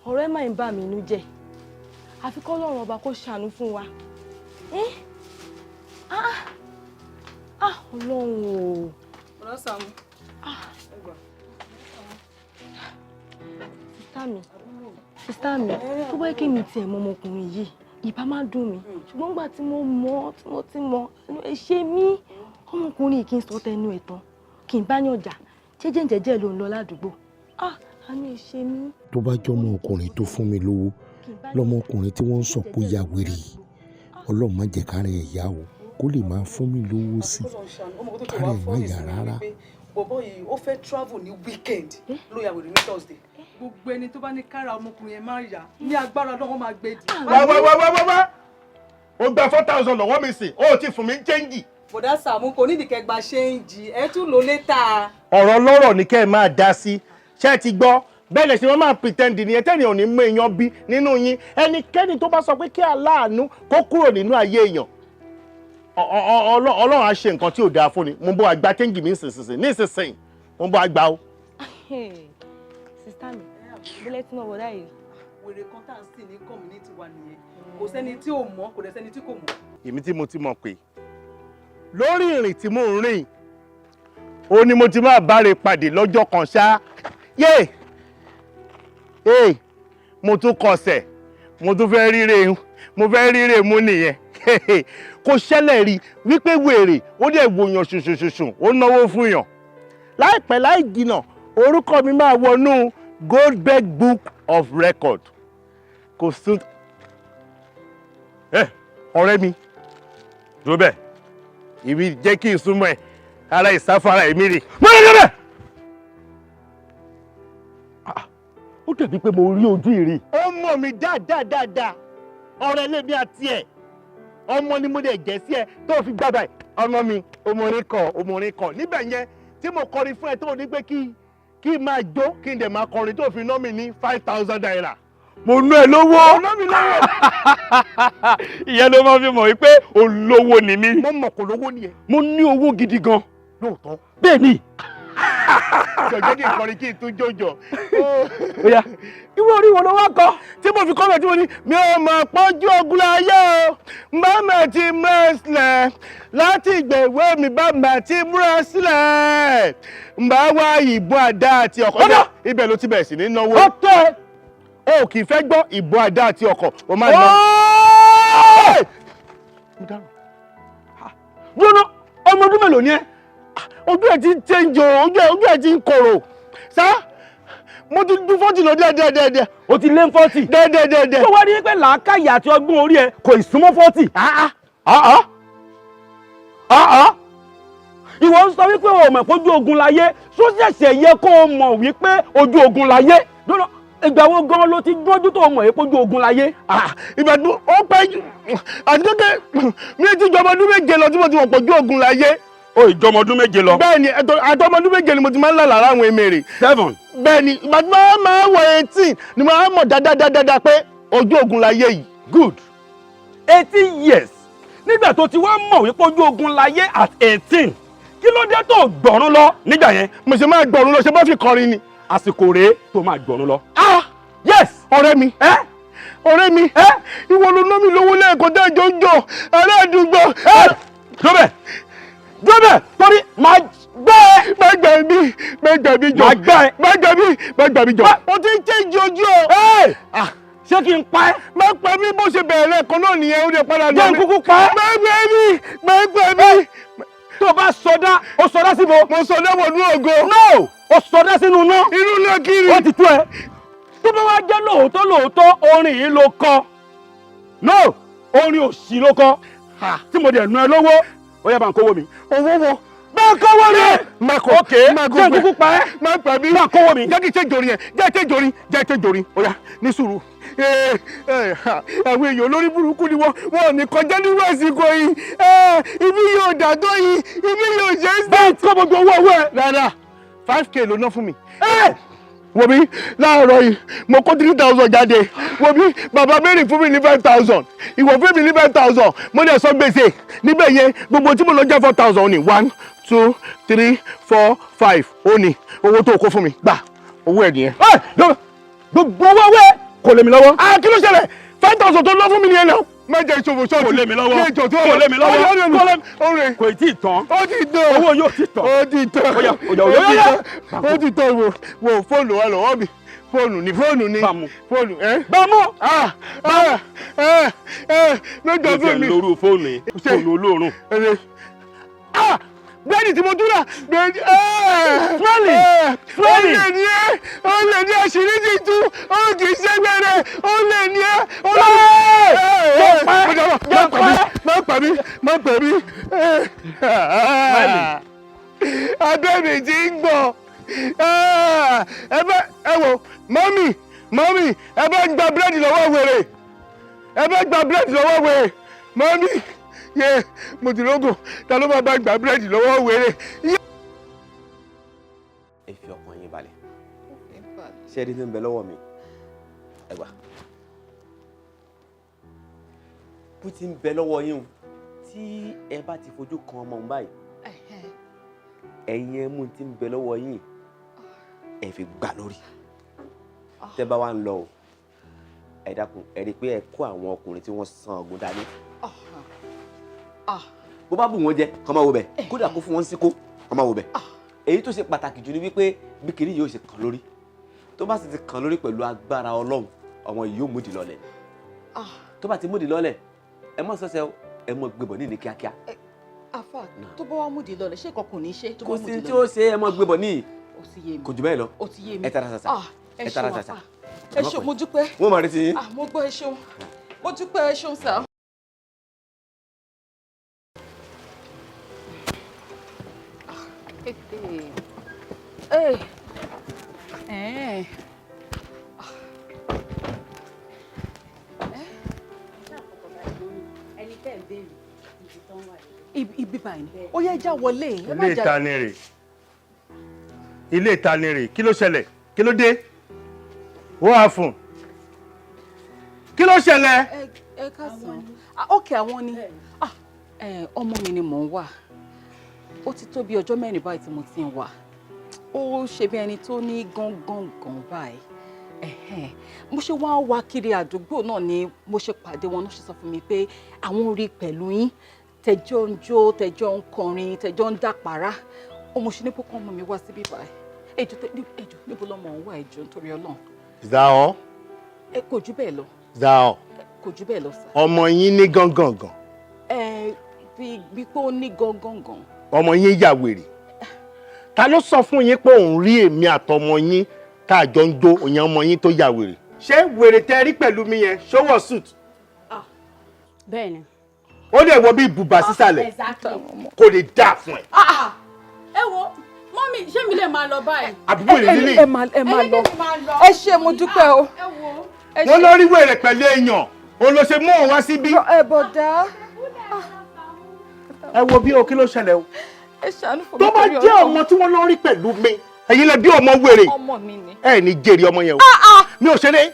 ọ̀rẹ́ máa ń bà mí inú jẹ́, àfi kọ́ Ọlọ́run ọba kó ṣàánú fún wa. Eh? Ah, ah, Ọlọ́run o. Bọ̀dá Sàámú, ẹ gbà. Sister mi, sister mi, tó bá yẹ kí mi tiẹ̀ mọ ọmọkùnrin yìí, ìbá má dùn mí, ṣùgbọ́n nígbà tí mo mọ̀, tí mo ti mọ̀, ẹnu ẹ ṣe mí. Ọmọkùnrin yìí, kí n sọ tẹnu ẹ̀ tán, kí n bá yàn jà, jẹ́jẹ́ jẹ́jẹ́ ló ń lọ ládùúgbò. Ah, àánú ẹ ṣe mí. Tó bá jọmọ ọkùnrin tó fún mi lówó lọmọkùnrin tí wọ́n ń sọ pé ó ya wèrè yìí, Ọlọ́run má jẹ́ kárẹ̀ ẹ̀ yá o, kó lè máa fún mi lówó sí i, kárẹ̀ ẹ̀ má yà rárá. Bọ̀bọ̀ yìí, ó fẹ́ travel ní weekend, ló ya wèrè ní Thursday. Gbogbo ẹni tó bá ní kára ọmọkùnrin yẹn máa yá, ní agbára náà, wọ́n máa gbé di. Wá wá wá wá wá wá, ó gba 4000 lọ́wọ́ mi sìn, ó ti fún mi ń change. Bọ̀dá Sàámú, kò nídìí kẹgbà change, ẹ tún lò later. Ọ̀rọ̀ lọ́rọ̀ ni kẹ́ ẹ máa dá sí. Ṣé ẹ ti gbọ́? Bẹ́ẹ̀ lè ṣe wọ́n máa pretend nìyẹn tẹ́ni ò ní mú èèyàn bí nínú yín. Ẹnikẹ́ni tó bá sọ pé kí aláàánú kó kúrò nínú ayé èèyàn, Ọlọ́run á ṣe nǹkan tí ò dáa fún ni. Mo bọ́ àgbà change mi nísinsìnyí nísinsìnyí, mo bọ́ àgbà o. Sister mi, bílẹ̀ tí mo wọ̀ dáyìí. Wèrè kan tá à ń sìn ní community wa nìyẹn. Kò sẹ́ni tí ò mọ̀, kò dẹ̀ sẹ́ni tí kò mọ̀. Èmi tí mo ti mọ̀ pé lórí ìrìn tí mò ń rìn ó ní mo ti máa báre pàdé lọ́jọ́ kan ṣá. Yé ee, mo tún kọsẹ̀, mo tún fẹ́ ríre, mo fẹ́ ríre mú nìyẹn. Kò ṣẹlẹ̀ rí wípé wèrè ó dẹ̀ wòyàn ṣùṣùṣùṣù, ó náwó fún yàn. Láìpẹ́ láì jìnà, orúkọ mi máa wọnú Goldberg Book of Record. Kò sún ẹ, ọ̀rẹ́ mi, dúró bẹ́ẹ̀, ìbí jẹ́ kí n súnmọ́ ẹ, ara ìsáfara èmi rè. Mo lè débẹ̀. Ó dàbí pé mo rí ojú ìrì. Ó mọ̀ mí dáadáa dáadáa, ọ̀rẹ́ lèmi àti ẹ̀. Ọmọ ni mo dẹ̀ jẹ́ sí ẹ tó fi gbà báyìí. Ọmọ mi, ọmọrin kọ, ọmọrin kọ níbẹ̀ yẹn tí mo kọrin fún ẹ, tó ní pé kí n máa jó, kí n dẹ̀ máa kọrin, tó fi ná mi ní ₦5000. Mo ná ẹ lówó? Ó ná mi lówó. Ìyẹn ló máa fi mọ̀ wípé olówó ni mí. Mo mọ̀ kò lówó ni ẹ. Mo ní owó gidi gan. Lóòótọ́. Bẹ́ẹ̀ ni. Jọ̀jọ́ kí n kọrin kí n tún jòjò. Oya, irú orí wo ló wá kọ? Tí mo fi kọ́ bẹ̀ tí mo ní, mi ò mọ̀ pọ́njú ogun láyé o, màmá ti múra sílẹ̀, láti ìgbèwé mi bá mà ti múra sílẹ̀, mbà wá ìbọn àdá àti ọkọ̀. Ọ̀dà! Ibẹ̀ ló ti bẹ̀rẹ̀ sí ní náwó. Ó tó ẹ. O kì í fẹ́ gbọ́ ìbọn àdá àti ọkọ̀, o máa ná. Gbóná, ọmọ ọdún mélòó ni ẹ? Ojú ẹ ti ń change o, ojú ẹ ti ń korò. Sá, mo ti dún 40 lọ díẹ̀ díẹ̀ díẹ̀ díẹ̀. O ti lé 40. Díẹ̀ díẹ̀ díẹ̀ díẹ̀. Tó wá rí pé làákàyè àti ọgbọ́n orí ẹ kò ì súnmọ́ 40. Ìwọ ń sọ wípé o mọ̀ pé ojú ogun láyé, só ṣẹ̀ṣẹ̀ yẹ kó o mọ̀ wípé ojú ogun láyé. Dúró, ìgbà wo gan ló ti gbọ́njú tó o mọ̀ wípé ojú ogun láyé? Ìgbà tó ó pẹ́ jù, àti kékeré mi ti jọmọ ọdún 7 lọ tí mo ti mọ̀ pé ojú ogun láyé. O ìjọmọ ọdún 7 lọ. Bẹ́ẹ̀ni, àtọmọ ọdún 7 ni mo ti máa ń là lára àwọn emèrè. 7. Bẹ́ẹ̀ni, ìgbà tí mo máa ń wọ 18 ni mo máa ń mọ̀ dáadáa pé ojú ogun láyé yìí. Good. 18 years. Nígbà tó ti wá mọ̀ wípé ojú ogun láyé at 18, kí ló dé tó gbọ̀rún lọ nígbà yẹn? Mo ṣe máa gbọ̀rún lọ, ṣe bá fi kọrin ni. Àsìkò rèé tó máa gbọ̀rún lọ. Ah! Yes! Ọ̀rẹ́ mi. Ẹ́ Ọ̀rẹ́ mi. Ẹ́ Ìwọ ló ná mi lówó lẹ́ẹ̀kan tẹ́jọ́ ń jọ aládùúgbò. Ẹ́ Dúró bẹ́ẹ̀ torí máa gbẹ́ ẹ. Má gbà mí, má gbà mí jọ. Máa gbẹ́ ẹ. Má gbà mí, má gbà mí jọ. O ti ń change ojú o. Ẹ́ Ṣé kí n pa ẹ́? Má pa mí, bó ṣe bẹ̀rẹ̀ lẹ́ẹ̀kan náà nìyẹn, ó lè padà lọ. Jẹ́ n kúkú pa ẹ́. Má gbà mí, má gbà mí. Tó o bá sọdá, o sọdá síbo. Mo sọdá wọnú ògo. No! O sọdá sínú iná. Inú náà kiri. Ó ti tú ẹ. Tó bá wá jẹ́ lóòótọ́ lóòótọ́ orin yìí ló kọ. No! Orin òṣì ló kọ. Tí mo dẹ̀ nu ẹ lówó, ó yá bá ń kówó mi. Owó wo? Bá ń kówó mi! Má kọ. Ok, jẹ́ n kúkú pa ẹ́. Má pa mí. Bá ń kówó mi. Jẹ́ kí n ṣe jòrin yẹn, jẹ́ kí n jòrin, jẹ́ kí n jòrin. Ó yá, ní sùúrù. Àwọn èèyàn olórí burúkú ni wọ́n, wọn ò ní kọjá nínú àsìkò yìí. Ibi yóò dàdó yìí, ibi yóò jẹ́ sí. Bá ń kó gbogbo owó owó ẹ. Rárá, 5K ló ná fún mi. Wo mi, láàárọ̀ yìí, mo kó 3,000 jáde. Wo mi, bàbá Mary fún mi ní 5,000. Ìwọ fún mi ní 5,000. Mo dẹ̀ sọ gbèsè níbẹ̀ yẹn, gbogbo tí mo lọ jẹ́ 4,000 ní 1, 2, 3, 4, 5. Ó ní owó tó kó fún mi. Gbà, owó ẹ̀ nìyẹn. Gbogbo owó owó ẹ kò lè mi lọ́wọ́. Kí ló ṣẹlẹ̀? 5,000 tó lọ fún mi nìyẹn náà. Má jẹ́ ìṣòwò ṣọ́ọ̀tì. Kò lè mi lọ́wọ́. Kò lè mi lọ́wọ́. Kò lè mi. Kò tí ì tán. Ó ti tán. Owó yóò ti tán. Ó ti tán. Ó yá, ó yá, ó yá, Ó ti tán. Wo wo fóònù wa lọ́wọ́ mi. Fóònù ni fóònù ni. Bámu. Fóònù ẹ́. Bámu. Lọ́jọ́ fún mi. Mo ti lóru fóònù yìí. Fóònù olóòórùn. Bẹ́ẹ̀ni tí mo dúrà. Bẹ́ẹ̀ni. Smẹ́lì. Smẹ́lì. Ó lè ní ẹ́. Ó lè ní àṣírí ti tú. Ó kì í ṣe gbẹ̀rẹ̀. Ó lè ní ẹ́. Ó lè ní ẹ́. Má pa mí. Má pa mí. Má pa mí. Abẹ́ mi ti ń gbọ̀n. Ẹ bẹ́ ẹ wò mọ́mì mọ́mì ẹ bẹ́ gba búrẹ́dì lọ́wọ́ wèrè. Ẹ bẹ́ gba búrẹ́dì lọ́wọ́ wèrè. Mọ́mì yé mo ti lógo ta ló máa bá gba búrẹ́dì lọ́wọ́ wèrè. Ẹ fi ọkàn yín balẹ̀. Ṣé ẹni tó ń bẹ lọ́wọ́ mi? Ẹ gbà. Bó ti ń bẹ lọ́wọ́ yín o, tí ẹ bá ti fojú kan ọmọ òun báyìí, ẹ̀yin ẹ mú ti ń bẹ lọ́wọ́ yín, ẹ fi gbà lórí. Tẹ́ bá wá ń lọ o, ẹ dákun, ẹ rí i pé ẹ kó àwọn ọkùnrin tí wọ́n san ọ̀gùn dání. Bó bá bù wọ́n jẹ, kọ́ máa wo bẹ̀. Kódà kó fún wọn síkó, kọ́ máa wo bẹ̀. Èyí tó ṣe pàtàkì jù ni wípé bí kìnìún yóò ṣe kàn lórí. Tó bá sì ti kàn lórí pẹ̀lú agbára Ọlọ́run, ọmọ yìí yóò múdi lọlẹ̀. Tó bá ti múdi lọlẹ̀, ẹ mọ̀ sọ́sẹ́ o, ẹ mọ̀ gbébọ̀ ní kíákíá. Àfà, tó bá wá múdi lọlẹ̀, ṣé kankan ò ní ṣe? Kò sí tí ó ṣe, ẹ mọ̀ gbébọ̀ ní. Kò jù bẹ́ẹ̀ lọ. Ó ti yé mi. Ẹ tara ṣàṣà. Ẹ tara ṣàṣà. Ẹ ṣeun, mo dúpẹ́. Wọ́n máa retí yín. Mo gbọ́, ẹ ṣeun. Mo dúpẹ́, ẹ ṣeun sà. Ibi báyìí ni ó yẹ já wọlé. Ilé ìta ni rè. Ilé ìta ni rè. Kí ló ṣẹlẹ̀? Kí ló dé? Wọ́n á fún. Kí ló ṣẹlẹ̀? Ẹ káàsán. Ókè àwọn ni. Ọmọ mi ni mò ń wà. Ó ti tó bí ọjọ́ 4 báyìí tí mo ti ń wà. Ó ṣe bí ẹni tó ní gángan báyìí. Ẹ̀hẹ́n. Mo ṣe wá wá kiri àdúgbò náà ni mo ṣe pàdé wọn náà, ṣe sọ fún mi pé àwọn rí pẹ̀lú yín, tẹjọ́ ń jó, tẹjọ́ ń kọrin, tẹjọ́ ń dàpárá. Ó mo ṣe ní kókó ọmọ mi wá síbí báyìí. Ẹjọ́, ẹjọ́, níbo lọmọ òun wà? Ẹjọ́, nítorí Ọlọ́run. Is that all? Ẹ kò jù bẹ́ẹ̀ lọ. Is that all? Kò jù bẹ́ẹ̀ lọ, sir. Ọmọ yín ní gángangan? Ẹ bí pé ó ní gángan. Ọmọ yín yà wèrè. Ta ló sọ fún yín pé òun rí èmi àtọmọ yín tá a jọ ń jó òyìn ọmọ yín tó yà wèrè? Ṣé wèrè tẹ rí pẹ̀lú mi yẹn ṣọwọ́ suit? Bẹ́ẹ̀ni. Ó lè wọ bí bùbá sísàlẹ̀. Exactly. Kò lè dáa fún ẹ. Ẹ wo, mummy, ṣé mi lè máa lọ báyìí? Àbí wèrè lílé? Ẹ máa lọ. Ẹ ṣé, mo dúpẹ́ o. Ẹ Wọ́n ṣé. lọ rí wèrè pẹ̀lú èèyàn, òun ló ṣe mú òun wá síbí. Ẹ bọ̀dá. Ẹ wo bí o, kí ló ṣẹlẹ̀ o? Ẹ ṣàánú fún mi Tó bá torí jẹ́ Ọlọ́run. ọmọ tí wọ́n lọ rí pẹ̀lú mi, ẹ̀yin lẹ bí ọmọ wèrè. Ọmọ mi ni. Ẹ ní jèrè ọmọ yẹn o. Mi ò ṣeré.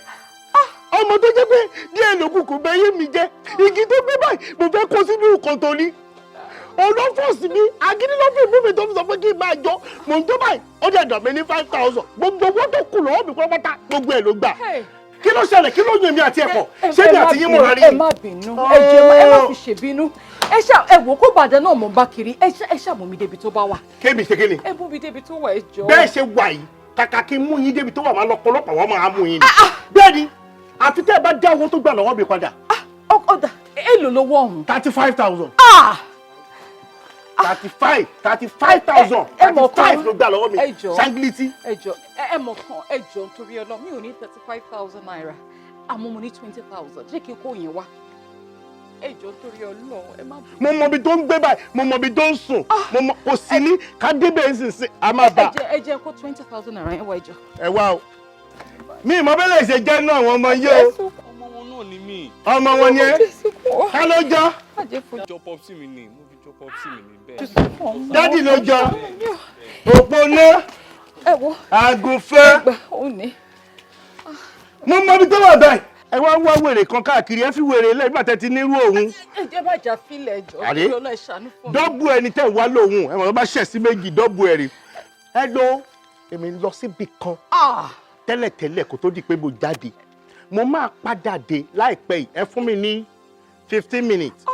Ọmọ tó jẹ́ pé díẹ̀ ló kù kò bẹ́yé mi jẹ́, igi tó gbé báyìí mo fẹ́ kó sínú kòtò ni. Olófòsì mi, agídí ló fi mú mi tó fi sọ pé kí n máa jọ. Mò ń jó báyìí, ó dẹ̀ dọ̀ mí ní 5,000. Gbogbo owó tó kù lọ́wọ́ mi pátápátá, gbogbo ẹ̀ ló gbà. Kí ló ṣẹlẹ̀? Kí ló yún èmi àti ẹ̀pọ̀? Ṣé mi àti yín múra rí? Ẹ má bínú, ẹ jọ̀ọ́, ẹ má fi ṣèbínú. Ẹ ṣá, ẹ wò kó bàdẹ náà mò ń bá kiri. Ẹ ṣá mú mi débi tó bá wà. Kémi ṣe kí ni? Ẹ mú mi débi tó wà, ẹ jọ̀ọ́. Bẹ́ẹ̀ ṣe wà yìí, kàkà kí n mú yín débi tó wà, máa lọ pọlọpàá, wọn máa mú yín ni. Bẹ́ẹ̀ ni, àfi tẹ́ ẹ bá dá owó tó gbà lọ́wọ́ mi padà. Ọ̀dà, èlò lówó ọ̀hún? 35,000. 35, 35,000. Ẹ mọ̀ 35 kan. ló gbà lọ́wọ́ mi. Ẹ jọ̀ọ́. Ṣáńgìlìtì. Ẹ jọ̀ọ́, ẹ mọ̀ kan, ẹ jọ̀ọ́, nítorí Ọlọ́run, mi ò ní ₦35,000, àmọ́ mo ní 20,000. Jẹ́ kí n kó yẹn wá. Ẹ jọ̀ọ́, nítorí Ọlọ́run, ẹ má bínú. Mo mọ ibi tó ń gbé báyìí, mo mọ ibi tó ń sùn, mo mọ. Kò sí ní ká débẹ̀ nísinsìnyí, a máa bá. Ẹ jẹ́ kó ₦20,000 yẹn wá, ẹ jọ̀ọ́. Ẹ wá o, mi ìmọ̀ bẹ́ẹ̀ lè ṣe jẹ́ náà àwọn ọmọ yìí o. Ọmọ wọn náà ni mí. Ọmọ wọn ni ẹ? Ká ló jọ? Jọ popsi mi ni, mo fi jọ popsi mi ni bẹ́ẹ̀. Daddy ló jọ. Òpónà. Ẹ wo. Àgùnfẹ́. Ẹgbà òun ni. Mo mọ ibi tó wà báyìí. Ẹ wá wá wèrè kan káàkiri, ẹ fi wèrè lẹ́yìn nígbà tẹ́ ti nírú òun. Ẹ jẹ́ bá jà fílẹ̀, ẹ jọ̀ọ́. Àdé? Nítorí Ọlọ́run, ẹ ṣàánú fún mi. Double ẹni tẹ́ wá lòun, ẹ mọ̀, tó bá ṣẹ̀ sí méjì, double ẹ̀ rí. Ẹ lọ, èmi ń lọ síbi kan tẹ́lẹ̀tẹ́lẹ̀ kó tó di pé mo jáde. Mo máa padà dé láìpẹ́ yìí. Ẹ fún mi ní 15 minutes.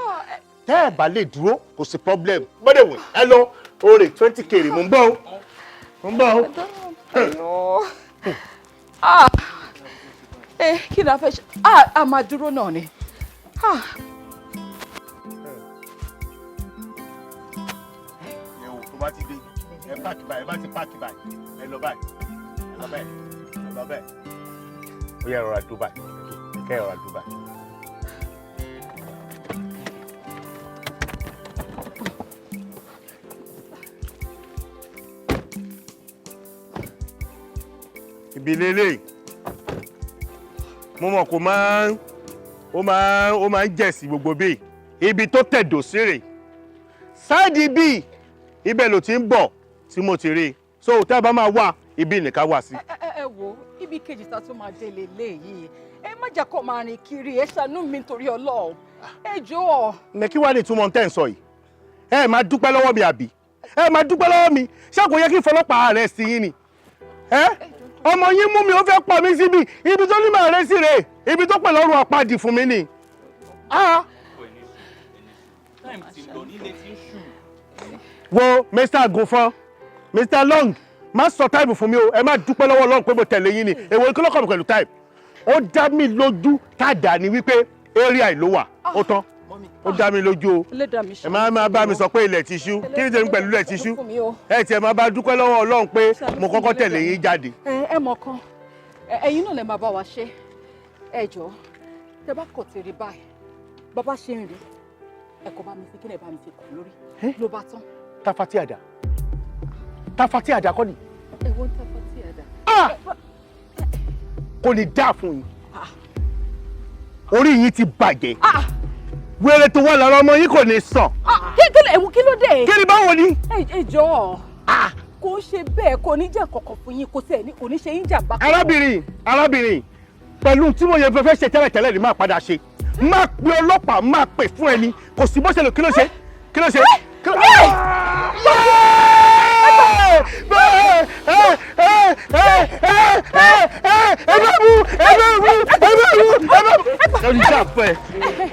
Tẹ́ ẹ bá lè dúró, kò sí problem. Gbọ́dọ̀ wẹ̀ ẹ lọ oore 20K rè. Mo ń bọ̀ o, mo ń bọ̀ o. Ah, ẹ kí ni a fẹ́ ṣe? Ah, a máa dúró náà ni. Ah. Ẹ wò, tó bá ti dé, ẹ park báyìí, ẹ bá ti park báyìí, ẹ lọ báyìí, ẹ lọ bẹ́ẹ̀, ẹ lọ bẹ́ẹ̀. Ó yẹ rọra dúró báyìí, kẹ́ ẹ rọra dúró báyìí. Ibi lélẹ̀, mo mọ̀ kó máa ń ó máa ń jẹ̀sí gbogbo bíi ibi tó tẹ̀dọ̀ sí rè. Side bíi ibẹ̀ ló ti ń bọ̀ tí mo ti rí i. So tẹ́ ẹ bá máa wá ibi nìkan wá sí. Ẹ wo ibi kejì tá a tún máa délé léyìí, ẹ má jẹ́ kó máa rìn kiri. Ẹ ṣàánú mi nítorí Ọlọ́run, ẹ jọ̀ọ́. Ǹjẹ́ kí wàá ní ìtumọ̀ tẹ́ ń sọ yìí? Ẹ máa dúpẹ́ lọ́wọ́ mi àbí? Ẹ máa dúpẹ́ lọ́wọ́ mi. Ṣé kò yẹ kí n fọlọ́pàá rẹ̀ sí yín ni? Ẹ ọmọ yín mú mi, ó fẹ́ pa mí síbi ibi tó ní màá rẹ́ sí rè, ibi tó pè lọ́rùn àpáàdì fún mi ni. Ah! Time ti lọ, nílé tí ń ṣù. Wo Mr. Gunfan, Mr. Long, má sọ time fún mi o. Ẹ má dúpẹ́ lọ́wọ́ Ọlọ́run pé mo tẹ̀lé yín ni. Èwo kí ló kàn mí pẹ̀lú time? Ó dá mi lójú tàdá ni wípé area ìlú wà. Ó tán, ó dá mi lójú o. Ẹlẹ́dàá mi. Ẹ má má bá mi sọ pé ilẹ̀ ti ṣú. Kí ni tèmi pẹ̀lú ilẹ̀ ti ṣú? Fún mi o. Ẹ tiẹ̀ máa bá dúpẹ́ lọ́wọ́ Ọlọ́run pé mo kọ́kọ́ tẹ̀lé yín jáde. Ẹ mọ̀ kan, ẹ̀yin náà lè máa bá wa ṣe. Ẹ jọ̀ọ́, tẹ bá kọ̀ tèrè báyìí, bàbá ṣe ń rí, ẹ kò bá mi fi kílẹ̀, bá mi fi kàn lórí, ló bá tán. Tafati àdá, tafati àdá kọ́ ni. Èwo ń tafati àdá? Kò ní dáa fún yín, orí yín ti bàjẹ́. Wèrè tó wà lára ọmọ yín kò ní sàn. Kí ló ewu, kí ló dé? Kí ni, báwo ni? Ẹ jọ̀ọ́, kò ṣe bẹ́ẹ̀, kò ní jẹ́ kọ̀kọ̀ fún yín, kò tẹ̀ ní, kò ní ṣe yín jàmbá. Arábìnrin, arábìnrin, pẹ̀lú tí mo yẹ fẹ́ fẹ́ ṣe tẹ́lẹ̀tẹ́lẹ̀ ni máa padà ṣe, máa pe ọlọ́pàá, máa pè fún ẹni. Kò sí bó ṣe lè. Kí ló ṣe? Kí ló ṣe? Kí ló bẹ́ẹ̀ bẹ́ẹ̀.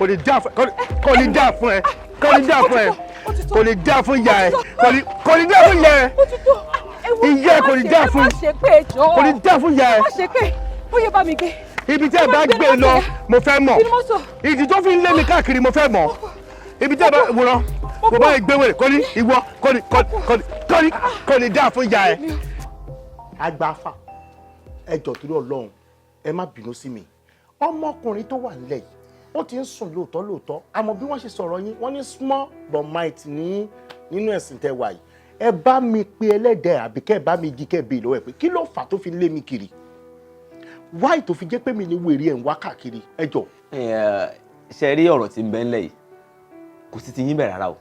Kò ní dá fún ẹ, kò ní dá fún ẹ, kò ní dá fún ẹ, kò ní dá fún ìyá ẹ, kò ní dá fún ìyá ẹ, ìyá ẹ kò ní dá fún, kò ní dá fún ìyá ẹ. Má ṣe pé ó yẹ bá mi gbé. Ibi tí ẹ bá gbé lọ mo fẹ́ mọ̀, ìdí tó fi ń lé mi káàkiri mo fẹ́ mọ̀, ibi tí ẹ bá wòran mo bá gbé wèrè, kò ní ìwọ, kò ní kò ní kò ní kò ní dá fún ìyá ẹ. Agbáfa, ẹ jọ̀ọ́ torí Ọlọ́run, ẹ má bínú sí mi. Ọmọkùnrin tó wà nílẹ̀ yìí, ó ti ń sùn lóòótọ́ lóòótọ́, àmọ́ bí wọ́n ṣe sọ̀rọ̀ yín, wọ́n ní small but mighty ní nínú ẹ̀sìn tẹ́ wà yìí. Ẹ bá mi pe ẹlẹ́dẹ̀ẹ́ àbí kẹ́ ẹ bá mi jí kẹ́ ẹ béèrè lọ́wọ́ ẹ pé kí ló fà tó fi lé mi kiri, wáì tó fi jẹ́ pé mi ní wèrè ẹ̀ ń wá káàkiri? Ẹ jọ̀ọ́. Ẹ ṣe rí ọ̀rọ̀ tí ń bẹ ńlẹ̀ yìí, kò sí ti yín bẹ̀ rárá o,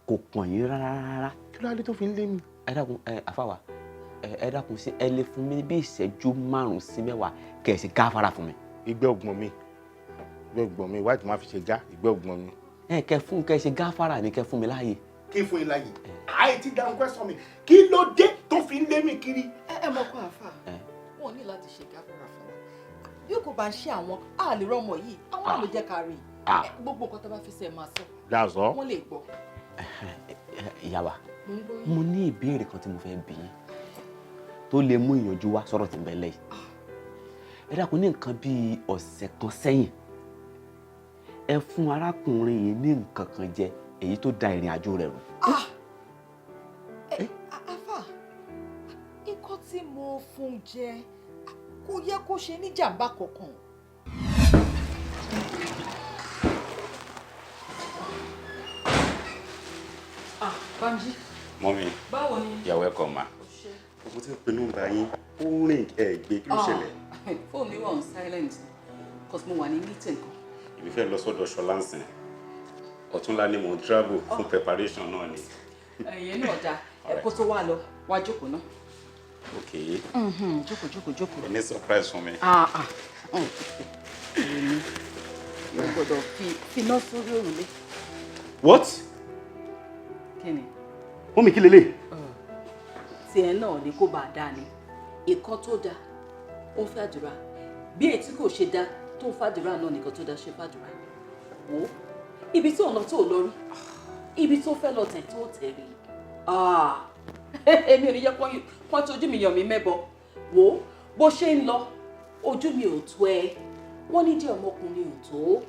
kò kàn yín rárá rárá. Kí ló dé tó fi ń lé mi? Ẹ dákun, ẹ àfàwà, ẹ dákun, sí ẹ lè fún mi bí ìṣẹ́jú 5 sí 10 kẹ̀ ẹ sì gáfárà fún mi. Ìgbẹ́ ògbọ̀n mi, ìgbẹ́ ògbọ̀n mi, wáì tó máa fi ṣe gá ìgbẹ́ ògbọ̀n mi. Ẹ kẹ fún kẹ ṣe gáfárà ni, kẹ fún mi láàyè. Kí fún yín láàyè? Àì tí dáhùn question mi, kí ló dé tó fi ń lé mi kiri? Ẹ mọ kó àáfà, wọn ní láti ṣe gáfárà fún wa. Bí kò bá ń ṣe àwọn a lè rọmọ yìí, àwọn àlò jẹ́ ká rí i. Gbogbo nǹkan tó bá fi ṣe máa sọ. That's all. Wọ́n lè gbọ́. Ìyá wa, Mo ń gbọ́ yín. mo ní ìbéèrè kan tí mo fẹ́ bi yín tó lè mú ìyànjú wá sọ̀rọ̀ tí ń bẹ lẹ́yìn. Ẹ dákun, ní nǹkan bíi ọ̀sẹ̀ kan sẹ́yìn, ẹ fún arákùnrin yìí ní nǹkan kan jẹ, èyí tó da ìrìn àjò rẹ̀ rú. Àáfà, nǹkan tí mo fún jẹ kò yẹ kó ṣe ní jàǹbá kankan. Ah, Bánjí. Mummy. Báwo ni? You're welcome, ma. Mo ti ń pe nọ́mbà yín, ó ń rìn, ẹ̀ gbé, kí ló ṣẹlẹ̀? Fóònù mi wà on silent cause mo wà ní meeting kan. Èmi fẹ́ lọ sọ́dọ̀ Ṣọlá ń sìn. Ọ̀túnla ni mò ń travel fún preparation náà ni. Ẹ̀yìn náà dáa, ẹ kó tó wá lọ, wá jókòó náà. Ok. Jókòó, jókòó, jókòó. Ẹ ní surprise fún mi. Ah ah. Èmi mo gbọ́dọ̀ fi finá sórí òrùlé. What? Kí ni? Mummy, kí lélẹ̀? Tiẹ̀ náà ni kó bá a dáa ni. Ìkan tó dáa ó ń fàdúrà, bí èyí tí kò ṣe dáa tó ń fàdúrà náà nìkan tó dáa ṣe fàdúrà. Wò ó, ibi tí ọ̀nà tó lọ rí, ibi tó fẹ́ lọ tẹ̀ tó tẹ̀ rí. Ah, èmi ò ní jẹ́ kán tójú mi yàn mí mẹ́bọ. Wò ó, bó ṣe ń lọ, ojú mi ò tó ẹ. Wọ́n ní díẹ̀ ọmọkùnrin ò tó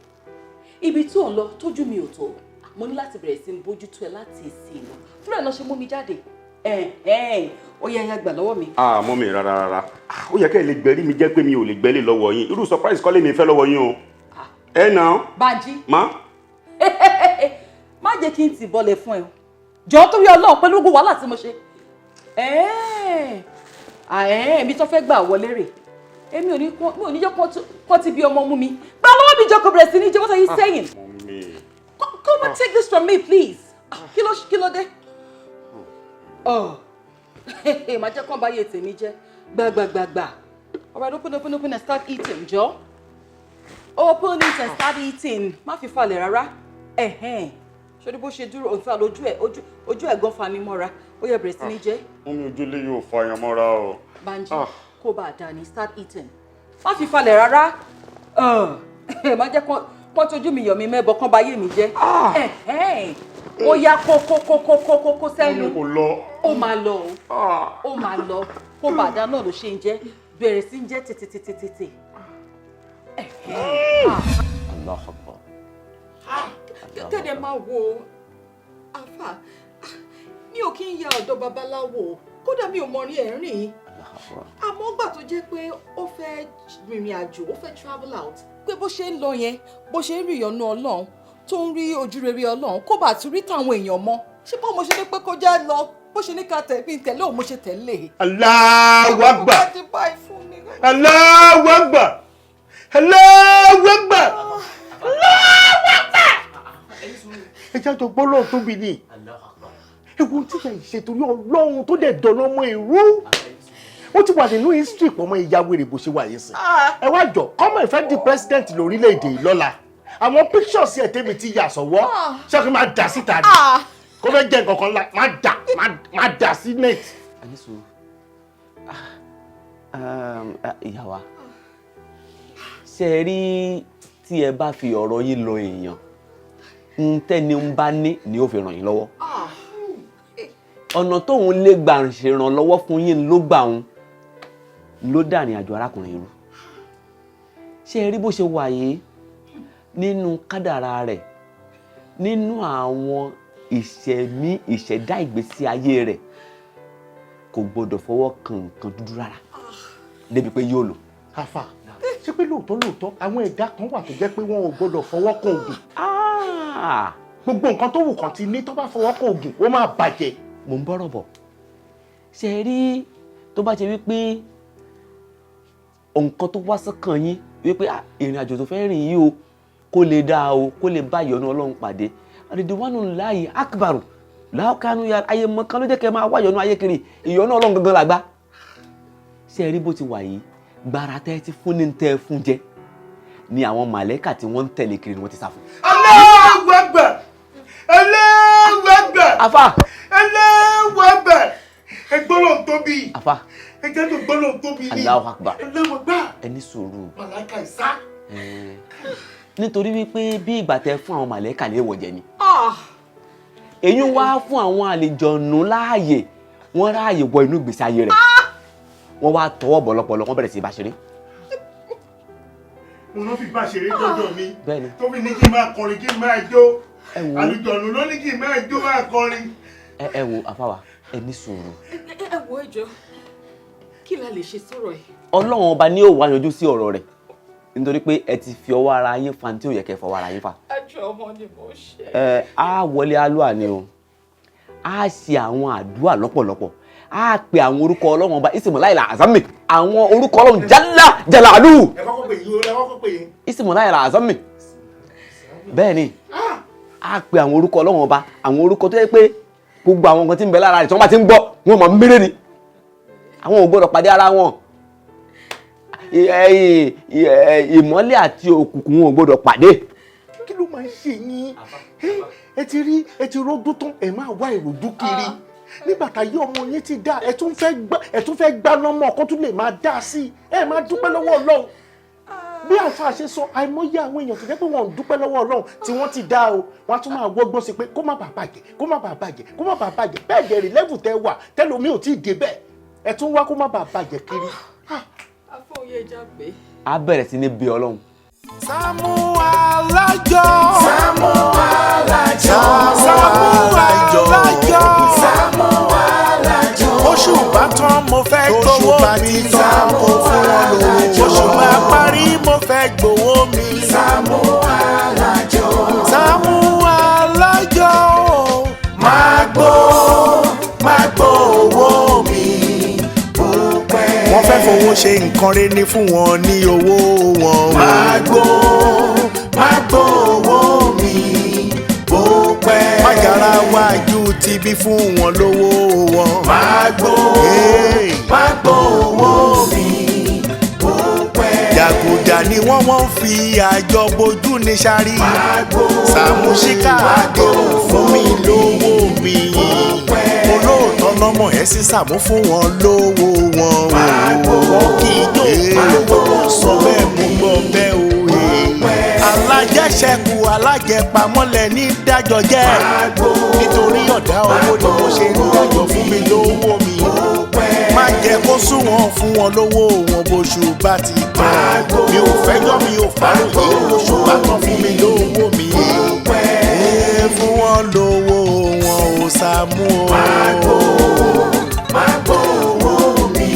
ibi tó ń lọ, tójú mi ò tó. Mo ní láti bẹ̀rẹ̀ sí í bójútó ẹ láti ìsìn lọ. Fúnra ẹ̀ lọ ṣe mú mi jáde. Ẹ̀ ó yẹ ẹyà gbà lọ́wọ́ mi. Ah, mummy, rárá rárá. Ah, ó yẹ kẹ́ ẹ lè gbẹ̀rí mi jẹ́ pé mi ò lè gbẹ́lé lọ́wọ́ yín. Irú surprise kọ́lé mi fẹ́ lọ́wọ́ yín o. Ẹ nà. Bánjí. Ma. Má jẹ́ kí n tì bọ́lẹ̀ fún ẹ o. Jọ̀ọ́, torí Ọlọ́run, pẹ̀lú gbogbo wàhálà tí mo ṣe, èmi tó fẹ́ gbà wọlé rè, èmi ò ní mi ò ní jẹ́ kán ti bí ọmọ mú mi. Gbà lọ́wọ́ mi, jókòó, bẹ̀rẹ̀ sí ní jẹ́. What are you saying? Mummy. Come and take this from me, please. Kí ló dé? Oh, má jẹ́ kán bá yé tèmi jẹ́. Gbàgbàgbàgbà. All right, open, open, open and start eating, jọ. Open it and start eating. Má fi falẹ̀ rárá. Ẹ̀hẹ́n. Ṣé bó ṣe dúró, òun fà lójú ẹ̀, ojú ẹ̀ gan fani mọ́ra. Ó yẹ, bẹ̀rẹ̀ sí ní jẹ. Mummy, ojúlé yóò fa yan mọ́ra o. Banji, kó bá a dá ní, start eating. Má fi falẹ̀ rárá. Má jẹ́ kán tójú mi yọ̀ mí mẹ́bọ, kán bá yé mi jẹ́. Ẹ̀hẹ́n. Ó yá, kó kó kó kó kó kó kó sẹ́nu. Kò lọ. Ó máa lọ o. Ó máa lọ. Kó bá a dá náà ló ṣe ń jẹ́. Bẹ̀rẹ̀ sí ń jẹ́ tètè tètè tètè. Allahu Akbar. Kẹ́dẹ̀ máa wo, àfà, mi ò kí ń ya ọ̀dọ̀ babaláwo, kódà mi ò mọ rí ẹ̀ rìn. Àmọ́ gbà tó jẹ́ pé ó fẹ́ rìnrìn àjò, ó fẹ́ travel out, pé bó ṣe ń lọ yẹn, bó ṣe ń rí ìyọ́nú Ọlọ́run, tó ń rí ojúrere Ọlọ́run, kó bá tún rí táwọn èèyàn mọ́, ṣé bó mo ṣe ní pé kó já lọ, bó ṣe ní ká tẹ̀ bí n tẹ̀lé òun, mo ṣe tẹ̀lé. Allahu Akbar. Ó ti báyìí fún mi. Allahu Akbar. Allahu Akbar. Allahu Akbar. Ẹ jẹ́ àjọ gbọ́ lọ́run tóbi ni. Ewu tí ìyá ìṣe torí Ọlọ́run tó dẹ̀ dọ̀nà ọmọ ìrú. Ó ti wà nínú history pọ̀ mọ́ ìyá wèrè bó ṣe wà yìí sìn. Ẹ wá jọ, kọ́mọ̀ ìfẹ́ di president lórílẹ̀‐èdè yìí lọ́la. Àwọn pictures ẹ̀ tẹ́mi ti yà sọ̀wọ́, ṣé kí n máa dà síta ni? Kó fẹ́ jẹ́ nǹkan kan ńlá, máa dà sí net. Ẹni sùn, ìyá wa, ṣe rí Tí ẹ bá fi ọ̀rọ̀ yín lọ èèyàn, ń tẹ́ni ń bá ní ni ó fi ràn yín lọ́wọ́. Ọ̀nà tóun lè gbà ṣèrànlọ́wọ́ fún yín ló gbà òun ló dàrin àjò arákùnrin irú. Ṣé ẹ rí bó ṣe wà yìí nínú kádàrá rẹ̀, nínú àwọn ìṣẹ̀mí ìṣẹ̀dá ìgbésí ayé rẹ̀, kò gbọdọ̀ fọwọ́ kan nǹkan dúdú rárá débi pé yóò lò. Àfà, ṣé pé lóòótọ́ lóòótọ́ àwọn ẹ̀dá kan wà tó jẹ́ pé wọn ò gbọdọ̀ fọwọ́ kan ògùn? Gbogbo nǹkan tó wù kàn ti ní tó bá fọwọ́ kan ògùn ó máa bàjẹ́. Mò ń bọ́rọ̀ bọ̀. Ṣé ẹ rí tó bá ṣe wípé nǹkan tó wá sọ́kàn yín wípé ìrìn àjò tó fẹ́ rìn yìí o, kó lè dáa o, kó lè bá ìyọ́nú Ọlọ́run pàdé, àdìdìwánu láàyè akbaru láòkánú ya ayé mọ́kán ló jẹ́ kẹ́ máa wá ìyọ́nú ayé kiri, ìyọ́nú Ọlọ́run gangan làgbá. Ṣé ẹ rí bó ti wà yìí, gbàrà tẹ́ ti fún ní tẹ́ fún jẹ ni àwọn màlẹ́kà tí wọ́n ń tẹ̀lé kiri ni wọ́n ti sá fún. Allahu Akbar! Allahu Akbar! Àfà! Allahu Akbar! Ẹ gbọ́dọ̀ tóbi. Àfà! Ẹ jẹ́ tó gbọ́dọ̀ tóbi ni. Allahu Akbar! Allahu Akbar! Ẹ ní sùúrù. Màláìka ìsá. Nítorí wípé bí ìgbà tẹ fún àwọn màlẹ́kà léèwọ̀ jẹ ni. Èyí wá fún àwọn àlejòónú láàyè, wọ́n ráàyè wọ inú ìgbésí ayé rẹ̀. Wọ́n wá tọwọ́ bọ̀ lọ́pọlọ, wọ́n bẹ̀rẹ̀ sí í bá ṣeré. Mo lọ fi bá ṣeré dọ́dọ̀ mi. Bẹ́ẹ̀ni. Tó fi ní kí n máa kọrin kí n máa jó. Àlùjọ̀nù ló ní kí n máa jó máa kọrin. Ẹ wo àfàwà, ẹ ní sùúrù. Ẹ wo ẹjọ́, kí la lè ṣe sọ̀rọ̀ ẹ̀? Ọlọ́run ọba ni yóò wá yanjú sí ọ̀rọ̀ rẹ̀ nítorí pé ẹ ti fi ọwọ́ ara yín fa tí ò yẹ kẹ́ fọwọ́ ara yín fa. Àjọ ọmọ ni mo ṣe. Ẹ á wọlé alúà ni o, á ṣe àwọn àdúrà lọ́pọ̀lọpọ̀, á pe àwọn orúkọ Ọlọ́run ọba ìsìmọ̀láìlà àzámì, àwọn orúkọ Ọlọ́run jálá jàlálù. Ẹ kọ́kọ́ pè yín, ẹ kọ́kọ́ pè yín. Ìsìmọ̀láìlà àzámì. Bẹ́ẹ̀ ni, á pe àwọn orúkọ Ọlọ́run ọba, àwọn orúkọ tó yẹ pé gbogbo àwọn nǹkan tí ń bẹ lára rẹ̀ tí wọ́n bá ti ń gbọ́ wọn mọ̀ méré ni. Àwọn ò gbọ́dọ̀ pàdé ara wọn. Ìmọ́lẹ̀ àti òkùnkùn wọn ò gbọ́dọ̀ pàdé. Kí ló máa ń ṣe yín? Ẹ ti rí, ẹ ti rójú tán, ẹ máa wá ìròjú kiri. Nígbà táyé ọmọ yín ti dá, ẹ tún fẹ́ gbá lọ́mọ kó tún lè máa dá sí i. Ẹ máa dúpẹ́ lọ́wọ́ Ọlọ́run. Bí àǹfààní ṣe sọ, àìmọye àwọn èèyàn tó jẹ́ pé wọ́n ń dúpẹ́ lọ́wọ́ Ọlọ́run tí wọ́n ti dá o, wọ́n á tún máa wọ́gbọ́n sí pé kó má bàa bàjẹ́, kó má bàa bàjẹ́, kó má bàa bàjẹ́. Bẹ́ẹ̀ dẹ̀ rí lẹ́vù tẹ́ wà, tẹ́lómi ò tí ì dé bẹ́ẹ̀. Ẹ tún wá kó má bàa bàjẹ́ kiri. A bẹ̀rẹ̀ sí ní bí Ọlọ́run. Sàámú Alájọ. Sàámú Alájọ. Sàámú Alájọ. Sàámú Alájọ. Oṣù bá tán mo fẹ́ gbowó mi. Sàámú Alájọ. Oṣù bá parí mo fẹ́ gbowó mi. Sàámú Alájọ. Sàámú Alájọ. Máa gbó, máa gbó owó mi. Wọ́n fẹ́ fowó ṣe nǹkan rẹ̀ ní fún wọn ní owó wọn. Máa gbó owó mi bó pẹ́. Májàra wájú ti bí fún wọn lówó wọn. Máa gbó owó mi bó pẹ́. Jàgùjà ni wọ́n fi àjọ bojú ní sáré. Sàámú Ṣíkà àdéhùn fún mi lówó mi. Olóòótọ́ lọ́mọ ẹ̀ sí Sàámú fún wọn lówó wọn. Wọ́n kì í jó lówó sọ bẹ́ẹ̀ mú gbọ́ bẹ́ẹ̀ o. Alájẹṣẹ́kù alájẹpamọ́lẹ̀ ní dájọ́ jẹ́. Nítorí ọ̀dá owó ni mo ṣe ń dájọ́ fún mi lówó mi. Má jẹ́ kó sún wọn fún wọn lówó wọn bóṣù bá ti tán. Mi ò fẹ́jọ́ mi ò fàròyé oṣù bá tán fún mi lówó mi. Fún wọn lówó wọn ò Sàámú o. Máa gbó owó mi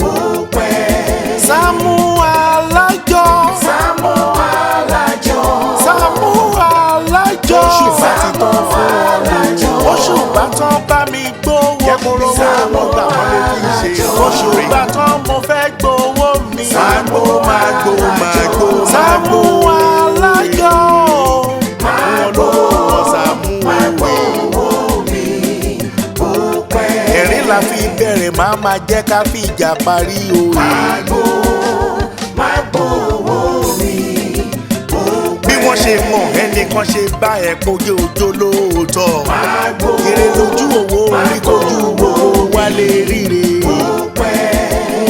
bó pẹ́. Sàámú Alájọ. Sàámú Alájọ. Sàámú Alájọ. Oṣù bá ti tán fún wọn lówó. Oṣù bá tán bá mi gbówó. Jẹ́ kó rówó wọn gbà wọ́n ló fi ṣe. Oṣù bá tán mo fẹ́ gbowó mi. Máa gbó máa gbó máa gbó. Sàámú Alájọ. Máa gbó Sàámú owó mi bó pẹ́. Ẹ̀rín la fi bẹ̀rẹ̀ máa ma jẹ́ ká fi ìjà parí o. Máa gbó owó mi bó pẹ́. Bí wọ́n ṣe mọ̀ ẹnìkan ṣe bá ẹ̀ kojú ojó lóòótọ́. Kéré lójú owó orí kojú owó wálé ríre.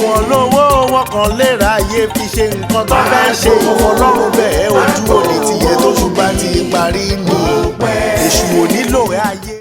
Wọ́n lówó wọn kan lè ráyè ráyè fi ṣe nǹkan tó fẹ́ ṣe. Mo fọlọ́run bẹ́ẹ̀, ojú òní tiẹ̀ tó ṣùgbọ́n ti parí ni.